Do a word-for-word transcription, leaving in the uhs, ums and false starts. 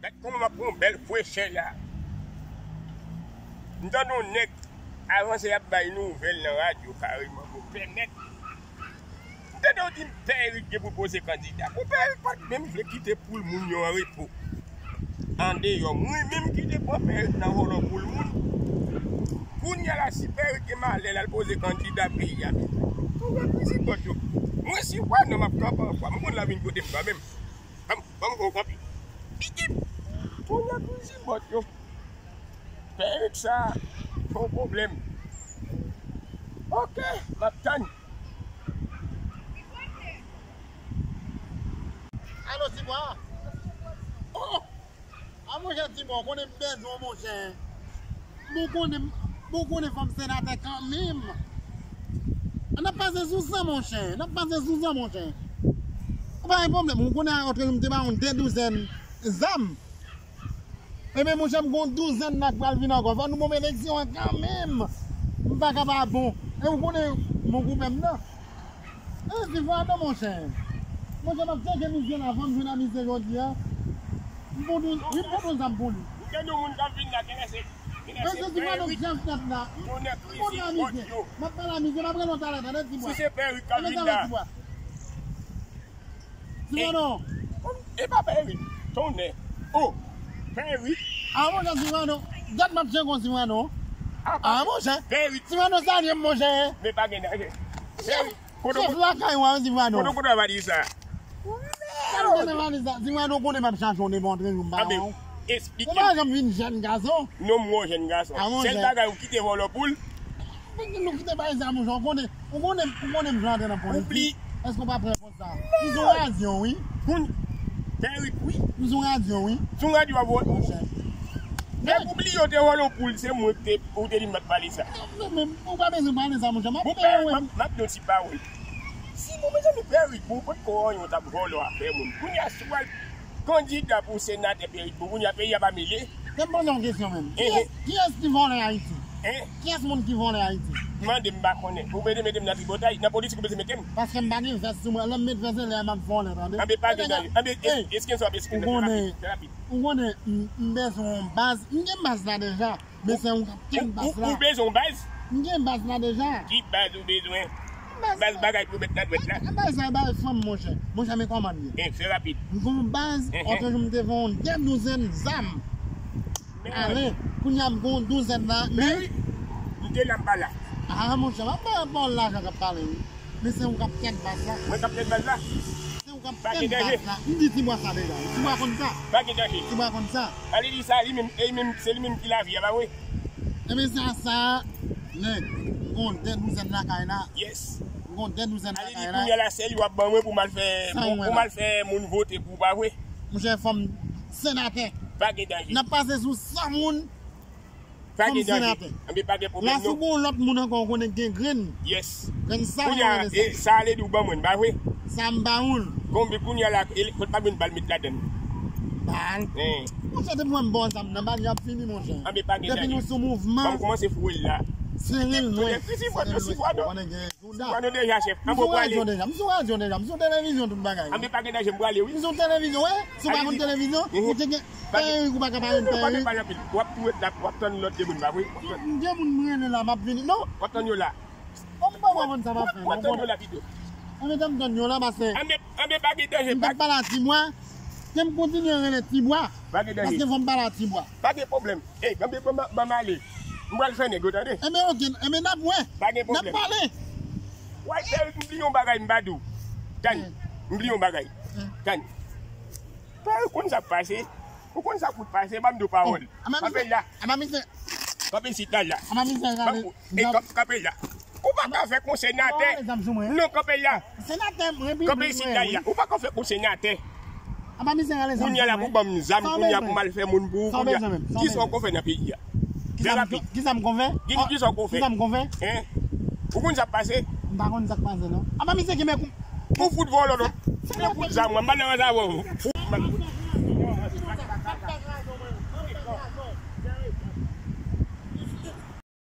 Gad kòman m ap pran yon bèl frechè la. M tande yon nèg avanse ap bay nouvèl nan radyo kareman, konpè nèt. M tande yo di m Pè Erik gen pou l poze kandida. Konpè Erik pa t menm vle kite poul moun yo an repo. Andeyò, mwen menm ki te pran Pè Erik nan vòlò poul moun. Kounye a la, si Pè Erik gen malè l al poze kandida peyi a, men. Konpè prizibòt yo. Mwen si w pa non m ap kanpe ankò. M konn l ap vin kote m kanmenm. Ban m, ban m gon kanpe. Pikim. Kounye a prizibòt yo. Pè Erik sa, se yon pwoblèm. Oke, m ap tann. Alo, Tibwa. Oh! A monchè Tibwa, ou konnen m bezwen w, monchè. Bon, konnen, bon, konnen fò m senatè kanmenm. N ap pase sou sa, monchè. N ap pase sou sa, monchè. Ou pa gen pwoblèm. Ou konnen a lòt jou m te ba yon de douzèn zam. Ebyen, monchè, m gon douzèn nan k pral vin ankò. Fò nou bon eleksyon an kanmenm. M pa ka pa bon. E ou konnen, bon, koupe m nan. E, Sivano, monchè. Monchè, m ap chèche misye la, fò m jwenn a misye jodi a. M pran yon, wi, m pran yon zam pou li. Gen yon moun k ap vin la, ki lese, ki lese Pè Erik. Nou nan kriz vòt yo. M ap pale a misye, m ap rele w talè, tande, Tibwa. Si se Pè Erik k ap vin la. Sivano. E pa Pè Erik. Tonnè. Oh, Pè Erik. A, monchè, Sivano. Dat m ap tcheke w, Sivano. A, monchè. Pè Erik. Sivano, salye m, monchè. Men pa gen danje. Pè Erik. Chèf lakay ou a, Sivano. Kote, kote w ap di sa? Kote w ap di sa? Sivano, kote m ap chache w depi yon trè jou m pa wè w. Ou pa janm vin jèn gason. Non, m wè w jèn gason. A, monchè. Sèl bagay ou kite vòlò poul. Mwen di nou kite bay sa, monchè. Ou konnen, ou konnen, ou konnen m vle antre nan politik. Èske w pa prè pou sa? M sou radyo, wi. Kounye, Pè Erik, wi. M sou radyo, wi. Sou radyo a vòlò. Monchè. Nèg ou bliye w te vòlò poul, se mwen ki te, ou te di m pa t pale sa. Non, men, men, ou pa bezwen pale sa, monchè. M ap peye w. M ap, m ap di yon ti pawòl. Si bon, mezanmi, Pè Erik, bon, ou potko anyen, w t ap vòlò afè moun. Kounye a, si w al kandida pou senatè Pè Erik, bon, kounye a, peyi a pa mele. Fè m poze yon kesyon menm. Kiyès, kiyès ki vòlè Ayiti? Kiyès moun ki vòlè Ayiti? Mande m, m pa konnen. Ou mete, mete m nan tripotay. Nan politik ou bezwen mete m. Paske m pa gen vès sou mwen. Lè m met vès, se lè a m ap vòlè, tande. Anben, pa gen danje. Anben, es-, eskenn sa w ap eskenn. Ou konnen, ou konnen, m, m bezwen yon baz. M gen baz la deja. Men se ou k ap kenbe baz la. Ou, ou bezwen yon baz? M gen baz la deja. Ki baz ou bezwen? Baz bagay pou met nan dwèt la. Baz sa, baz fanm, monchè. Monchè, men kòman l ye? Fè rapid. M gon baz, lòt jou m te vann yon de douzèn zam. Ale, kounye a m gon douzèn la, men. M te la, m pa la. A, monchè, m ap ba w lajan k ap pale, wi. Men se ou k ap tèt baz la. Mwen k ap tèt baz la? Se ou k ap tèt baz la. M di Tibwa sa deja. Tibwa konn sa. Pa gen danje. Tibwa konn sa. Ale di sa, li menm, e li menm, se li menm ki lavi a, pa vre? Ebyen, sa, sa, nèg, m gon de douzèn lakay la. Yes. M gon de douzèn lakay la. Ale di kounye a la, se li w ap ban mwen pou m al fè, pou, pou m al fè moun vote pou, pa vre? Monchè, fò m senatè. Pa gen danje. N ap pase sou san moun. Pa gen danje. Anben, pa gen pwoblèm, non. La, si w gon lòt moun ankò, ou konnen k gen grenn. Yes. Grenn sa, kounye a, e, sa ale di w ban mwen, pa vre? Sa m ba ou l. Konbyen kounye a la, e, kot pa gen bal met ladann? Bal? Monchè, depi mwen m ba w zam nan, bal yo ap fini, monchè. Anben, pa gen danje. Depi nou sou mouvman. Ban m kòmanse foure l la. Sere l, wi. Sere l, wi. Ou konnen gen jouda. M sou radyo deja, m sou radyo deja, m sou televizyon, tout bagay. Anben, pa gen danje, m prale, wi. M sou televizyon, wi. Si w pa konn televizyon, ou te gen Pè Erik, ou pa ka pa jwenn Pè Erik. W ap tou ret la, w ap tann lòt de moun, pa vre? M gen moun m rele la, m ap vini. Non. W ap tann yo la. Bon, m pa konn sa m ap fè, non. W ap tann yo la pito. Anben, tann m tann yo la, paske. Anben, anben, pa gen danje, m t ap pale a Tibwa. Ke m kontinye rele Tibwa. Pa gen danje. Paske fò m pale a Tibwa. Pa gen pwoblèm. Ey, anben, ban m, ban m ale. M pral fè nèg yo, tande. Enben, oke, enben, n ap wè. Pa gen pwoblèm. N ap pale. Woy, Pè Erik, m bliye yon bagay, m pa di w. Tann, m bliye yon bagay. Tann. Pè Erik, ou konn sa k pase? Ou konn sa k fout pase? Ban m di w pawòl. Kanpe la. Kanpe isit la, la. Kanpe, e, kanpe, kanpe la. Ou pa ka fè k yon senatè. Non, kanpe la. Kanpe isit la, la. Ou pa ka fè k yon senatè. Kounye a la pou ban m zam, kounye a pou m al fè moun pou ou, kounye a. Kisa w konn fè nan peyi a? Fè rapid. Kisa m konn fè? Di m kisa w konn fè? Kisa m konn fè? Hein? Ou konn sa k pase? M pa konn sa k pase, non. Apa misye ki men kou. Ou fout vòlò, non. Ou fout zam, mwen, m pa nan rans avè w.